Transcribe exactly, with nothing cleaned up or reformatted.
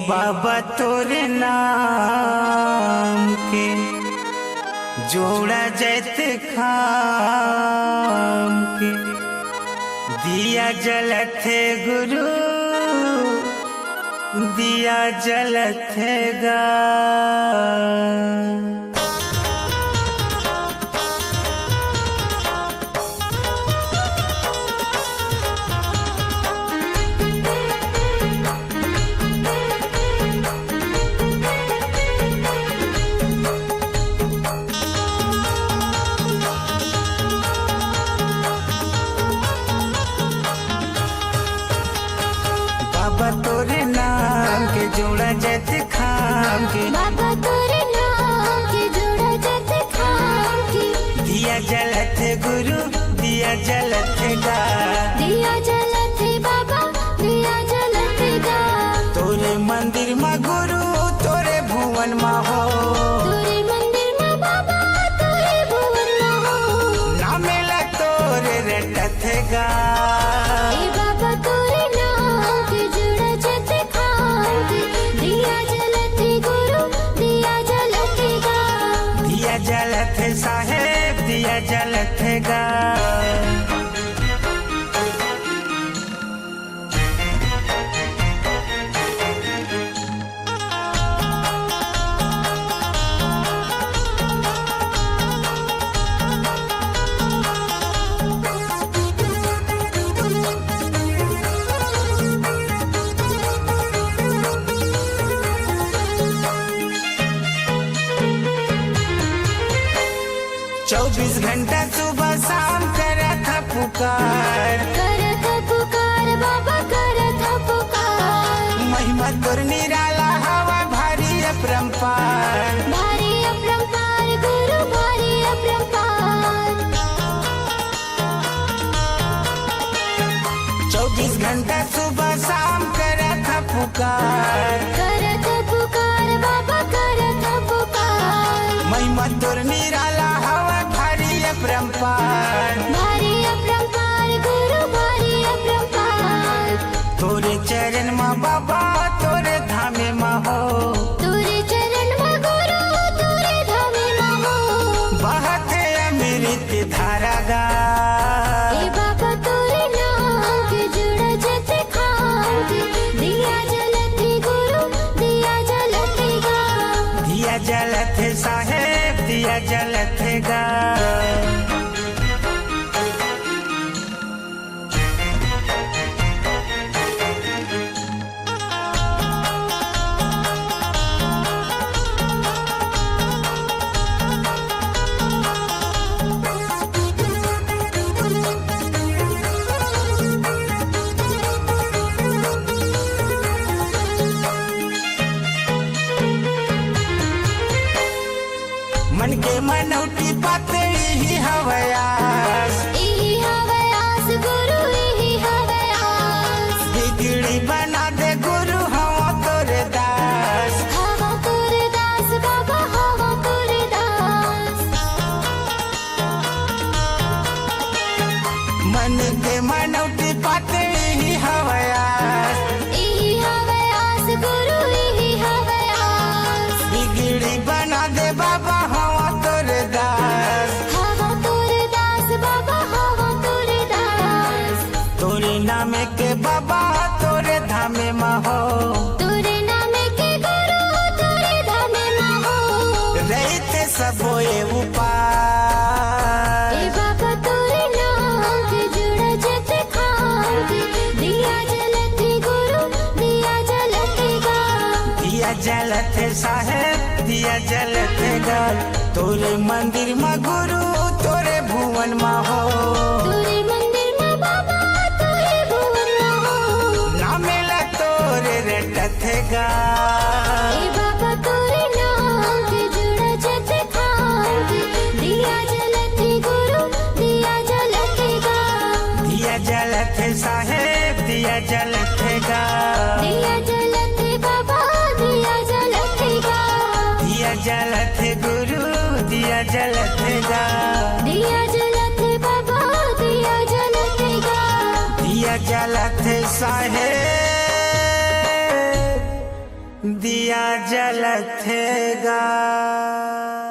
बाबा तोरे नाम के जोड़ा जैत खाम के, दिया जलत हे गुरु, दिया जलत हे गा। बाबा तोरे नाम के जोड़ा जैत खाम के। बाबा तोरे नाम के जोड़ा जैत खाम के। दिया जलत हे गुरु, दिया जलत हे गा। दिया जलत हे बाबा, दिया जलत हे गा। तोरे मंदिर मा गुरु, तोरे भुवन मा हो। तोरे मंदिर मा बाबा, तोरे भुवन मा हो। नामे ला तोरे रटत हे गा। ए बाबा तोरे नाम के जुड़ा जत खाम के, दिया जलत हे गुरु, दिया जलत हे गा। दिया जलत हे साहेब, दिया जलत हे गा। चौबीस घंटा सुबह शाम करत ह पुकार। करत ह पुकार बाबा, करत ह पुकार। महिमा तोर निराला हवा भारी अपरंपार। भारी अपरंपार गुरु, भारी अपरंपार। चौबीस घंटा सुबह शाम करत ह पुकार। करत ह पुकार बाबा, करत ह पुकार। महिमा तोर निराला हवा भारी अपरंपार। भारी अपरंपार गुरु, भारी अपरंपार। तोरे चरण मा बाबा, तोरे धामे मा हो। तोरे चरण मा गुरु, तोरे धामे मा हो। बहत हे अमृत धारा गा। ए बाबा तोरे नाम के जुड़ा जत खाम के, दिया जलत हे गुरु, दिया जलत हे गा। दिया जलत हे साहेब, दिया जलत हे गा। मन के मनौती पाते इही हवय आस। इही हवय आस गुरु, इही हवय आस। बिगड़ी बना दे गुरु, हवा तोरे दास। हवा तोरे दास बाबा, हवा तोरे दास। मन के मनौती पाते इही हवय आस। इही हवय आस गुरु, इही हवय आस। बिगड़ी बना दे बाबा, हवा तोरे दास। हवा तोरे दास बाबा, हवा तोरे दास। तोरे नामे के बाबा, तोरे धामे मा हो। तोरे नामे के गुरु, तोरे धामे मा हो। रहिथे सबो ए उपास। ए बाबा तोरे नाम के जुड़ा जत खाम के, दिया जलत हे गुरु, दिया जलत हे गा। दिया जलत हे साहेब, दिया जलत हे गा। तोरे मंदिर मा गुरु, तोरे भुवन मा हो। तोरे मंदिर मा बाबा, तोरे भुवन मा हो। नामे ला तोरे रटत हे गा। ए बाबा तोरे नाम के जुड़ा जत खाम के, दिया जलत हे गुरु, दिया जलत हे गा। दिया जलत हे साहेब, दिया जलत हे गा। दिया जलत हे बाबा, दिया जलत हे गा। दिया जलत हे गुरु, दिया जलत हे गा। दिया जलत हे बाबा, दिया जलत हे गा। दिया जलत हे साहेब। दिया जलथे गा।